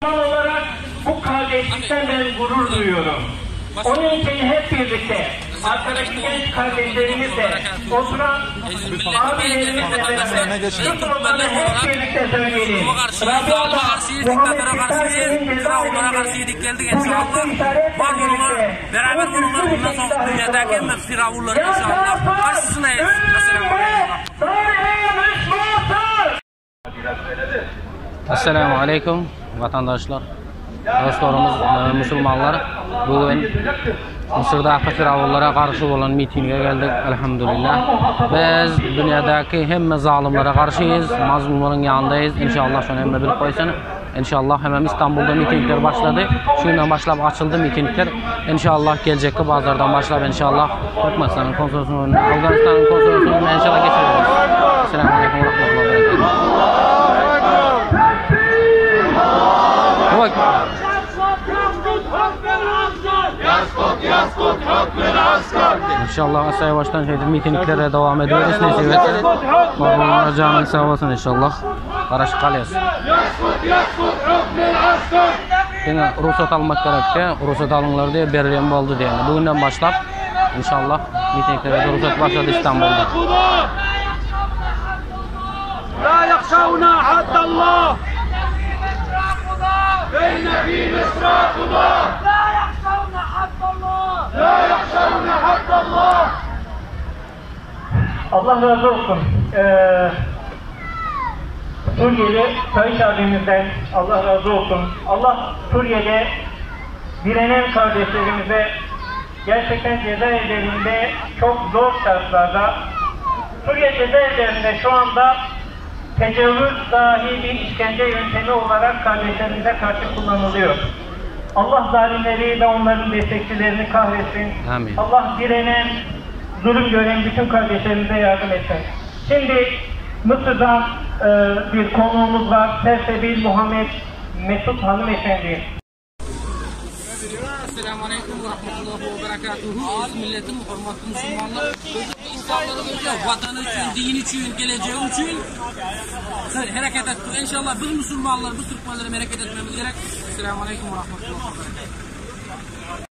Olarak bu kardeşlikten ben gurur duyuyorum. Onun için hep birlikte arkadaki genç kardeşlerimizle oturan abilerimizle beraber şu sloganı hep birlikte söyleyelim. Zalime Rabia'da karşıyız, Muhammed diktatöre Kürtler karşıyız, Bey'in firavunlara cezaevinde karşıyız geldik bu inşallah. yaptığı işaretle Var olunlar, birlikte beraber bu olunlar güçlü bir bundan şekilde sonra dünyadaki ayıklanalım. hem firavunların inşallah karşısındayız. Esselamu Aleyküm. Assalamu aleýkum watandaşlar, dostlarymyz, musulmanlar. Bu gün Mısyrdaky firavunlara garşy bolan mitinge geldik. Elhamdülillah. Biz dünýädäki hemme zalymlara garşyýyz, mazlumlaryň ýanyndaýyz. Inşallah şony hemme bilip goýsun. Inşallah hemem İstanbulda mitingler başlady. Şu günden başlap açyldy mitingler. Inşallah geljekki bazardan başlap inşallah Türkmenistanyň konsolosynyň önünde, Owganystanyň konsolosynyň önünde inşallah geçireris. Esselamu aleýkum we rahmetullahi we berekatuh. Inşallah asa ýawaşdan şeýdip mitinglere dowam ediberis nesip etse. Barmagyňa janyň sag bolsun inşallah. Garaşyp galýas. Diňe rugsat almak gerekdi. Rugsat alyňlar diýip berilýän boldy diýende. Bu günden başlap inşallah mitinglere rugsat başlady İstanbulda. La yakhşavna hatta Inne fi Misra kuda. La yakhşavna hatta Allah. La yakhşavna hatta Allah. Allah razı olsun. Ee, Suriyeli Sayit abimizden Allah razı olsun. Allah Suriye'de direnen kardeşlerimize gerçekten cezaevlerinde çok zor şartlarda Suriye cezaevlerinde şu anda tecavüz dahi bir işkence yöntemi olarak kardeşlerimize karşı kullanılıyor. Allah zalimleri ve onların destekçilerini kahretsin. Amin. Allah direnen, zulüm gören bütün kardeşlerimize yardım etsin. Şimdi Mısır'dan e, bir konuğumuz var. Sersebil Muhammed Mesut Hanımefendi. Esselamu Aleýkum we Rahmetullahi we Berekatuhu. Aziz milletim, hormatly musulmanlar, insanlara görýär, watany üçin, dini üçin, gelejegi üçin hereket etdi. Inşallah biz musulmanlar, biz türkmenler hereket etmemiz gerek. Esselamu Aleýkum we Rahmetullahi we Berekatuhu.